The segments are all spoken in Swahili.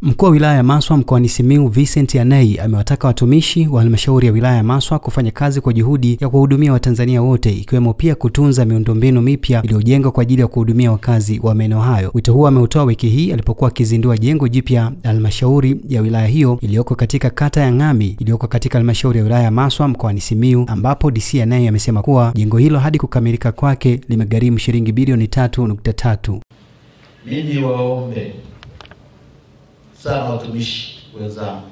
Mkuu wa wilaya ya Maswa mkoani Simiyu Vincent Anei amewataka watumishi wa halmashauri ya wilaya ya Maswa kufanya kazi kwa juhudi ya kuwahudumia Watanzania wote, ikiwemo pia kutunza miundombinu mipya iliyojengwa kwa ajili ya kuhudumia wakazi wa maeneo hayo. Wito huo ameutoa wiki hii alipokuwa akizindua jengo jipya halmashauri ya wilaya hiyo iliyoko katika kata ya Ng'ami iliyoko katika halmashauri ya wilaya ya Maswa mkoani Simiyu, ambapo DC Anei amesema kuwa jengo hilo hadi kukamilika kwake limegharimu shilingi bilioni 3.3. Mimi waombe sana watumishi wenzangu,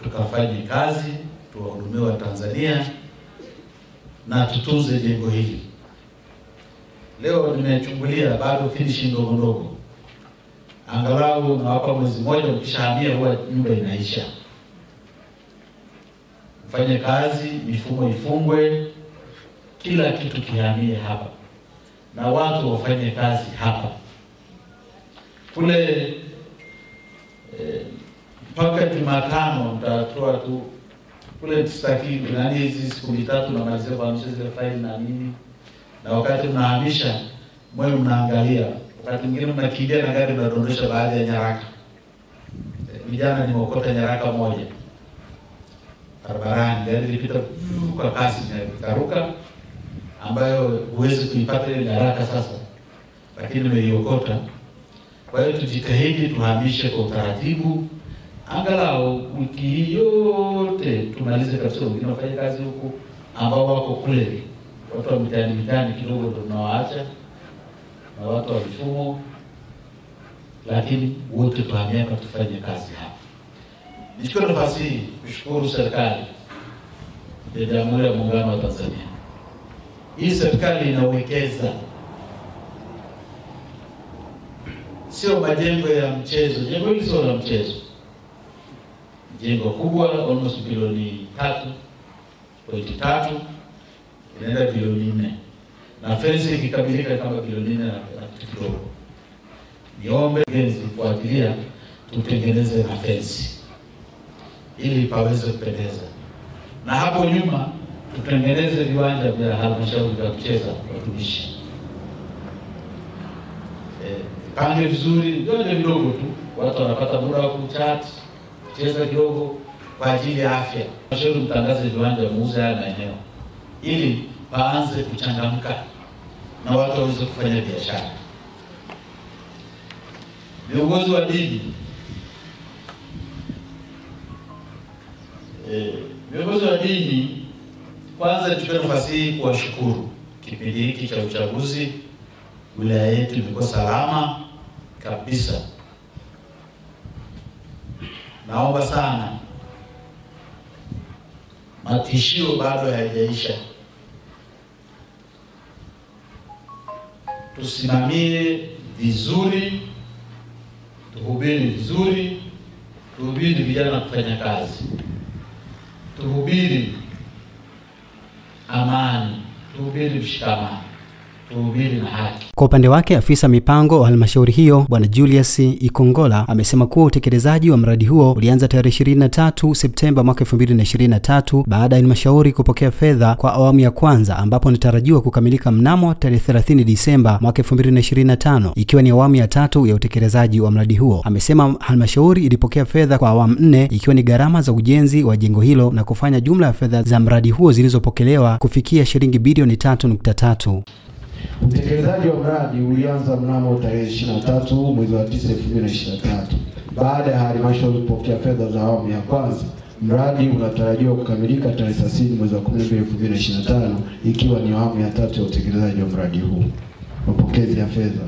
tukafanye kazi, tuwahudumie wa Tanzania na tutunze jengo hili. Leo nimechungulia bado finishing ndogo ndogo, angalau nawapa mwezi mmoja, mkishahamia huwa nyumba inaisha. Mfanye kazi, mifumo ifungwe, kila kitu kihamie hapa na watu wafanye kazi hapa. Kule mpaka Jumatano mtatoa tu kule, tusitaki nani hizi siku mitatu na malizia kuhamisha zile faili na nini, na wakati mnahamisha mwe mnaangalia, wakati mwingine mnakimbia na gari mnadondosha baadhi ya nyaraka. Vijana nimeokota nyaraka moja barabarani, gari lilipita kwa kasi na ikaruka, ambayo huwezi kuipata ile nyaraka sasa, lakini nimeiokota. Kwa hiyo tujitahidi tuhamishe kwa utaratibu, angalau wiki hii yote tumalize kabisa. Wengine wafanye kazi huku, ambao wako kule, watu wa mitaani mitaani kidogo ndio tunawaacha na watu wa mifumo, lakini wote tuhamie hapa tufanye kazi hapa. Nichukue nafasi hii kushukuru serikali ya Jamhuri ya Muungano wa Tanzania. Hii serikali inawekeza, sio majengo ya mchezo. Jengo hili sio la mchezo, jengo kubwa almost bilioni 3.3 inaenda bilioni 4, na fence ikikamilika kama bilioni 4 na kitu kidogo. Niombe genzi kufuatilia tutengeneze na fence ili paweze kupendeza, na hapo nyuma tutengeneze viwanja vya halmashauri vya kucheza watumishi. Pange vizuri, viwanja vidogo tu, watu wanapata muda wa kuchat, kucheza kidogo kwa ajili ya afya. Halmashauri mtangaze viwanja, muuze haya maeneo ili paanze kuchangamka na watu waweze kufanya biashara. Viongozi wa dini, viongozi wa dini, kwanza nichukue nafasi hii kuwashukuru. Kipindi hiki cha uchaguzi wilaya yetu imekuwa salama kabisa. Naomba sana, matishio bado hayajaisha, tusimamie vizuri, tuhubiri vizuri, tuhubiri vijana kufanya kazi, tuhubiri amani, tuhubiri mshikamano, tuhubiri na haki. Kwa upande wake, afisa mipango wa halmashauri hiyo Bwana Julius Ikongola amesema kuwa utekelezaji wa mradi huo ulianza tarehe 23 Septemba mwaka 2023 baada ya halmashauri kupokea fedha kwa awamu ya kwanza, ambapo inatarajiwa kukamilika mnamo tarehe 30 Disemba mwaka 2025, ikiwa ni awamu ya tatu ya utekelezaji wa mradi huo. Amesema halmashauri ilipokea fedha kwa awamu 4, ikiwa ni gharama za ujenzi wa jengo hilo, na kufanya jumla ya fedha za mradi huo zilizopokelewa kufikia shilingi bilioni 3.3. Utekelezaji wa mradi ulianza mnamo tarehe 23 mwezi wa 9 2023 baada ya halmashauri kupokea fedha za awamu ya kwanza. Mradi unatarajiwa kukamilika tarehe 30 mwezi wa 12 2025, ikiwa ni awamu ya tatu ya utekelezaji wa mradi huu. Mapokezi ya fedha.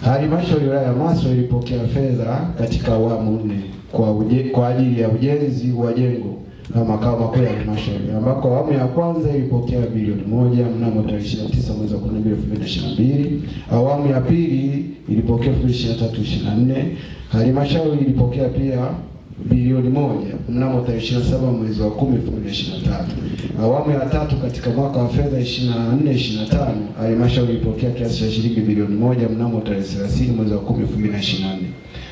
Halmashauri ya wilaya ya Maswa ilipokea fedha katika awamu 4 kwa ajili ya ujenzi wa jengo na makao makuu ya halmashauri, ambako awamu ya kwanza ilipokea bilioni 1 mnamo tarehe 29 mwezi wa 12 2022. Awamu ya pili ilipokea 2023-2024. Halmashauri ilipokea pia bilioni 1 mnamo tarehe 27 mwezi wa 10 2023. Awamu ya tatu katika mwaka wa fedha 24-25, halmashauri ilipokea kiasi cha shilingi bilioni 1 mnamo tarehe 30 mwezi wa 10 2024.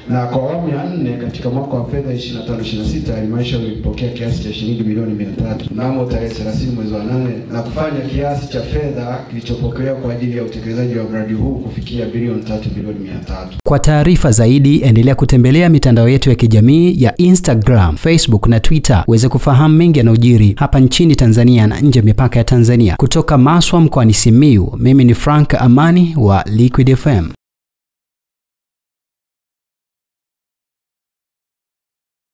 Na kwa awamu ya 4 katika mwaka wa fedha 25/26 halmashauri ilipokea kiasi cha shilingi milioni 300 mnamo tarehe 30 mwezi wa 8 na kufanya kiasi cha fedha kilichopokelewa kwa ajili ya utekelezaji wa mradi huu kufikia bilioni 3 bilioni 300. Kwa taarifa zaidi endelea kutembelea mitandao yetu ya kijamii ya Instagram, Facebook na Twitter uweze kufahamu mengi yanayojiri hapa nchini Tanzania na nje ya mipaka ya Tanzania. Kutoka Maswa mkoani Simiyu, mimi ni Frank Amani wa Liquid FM.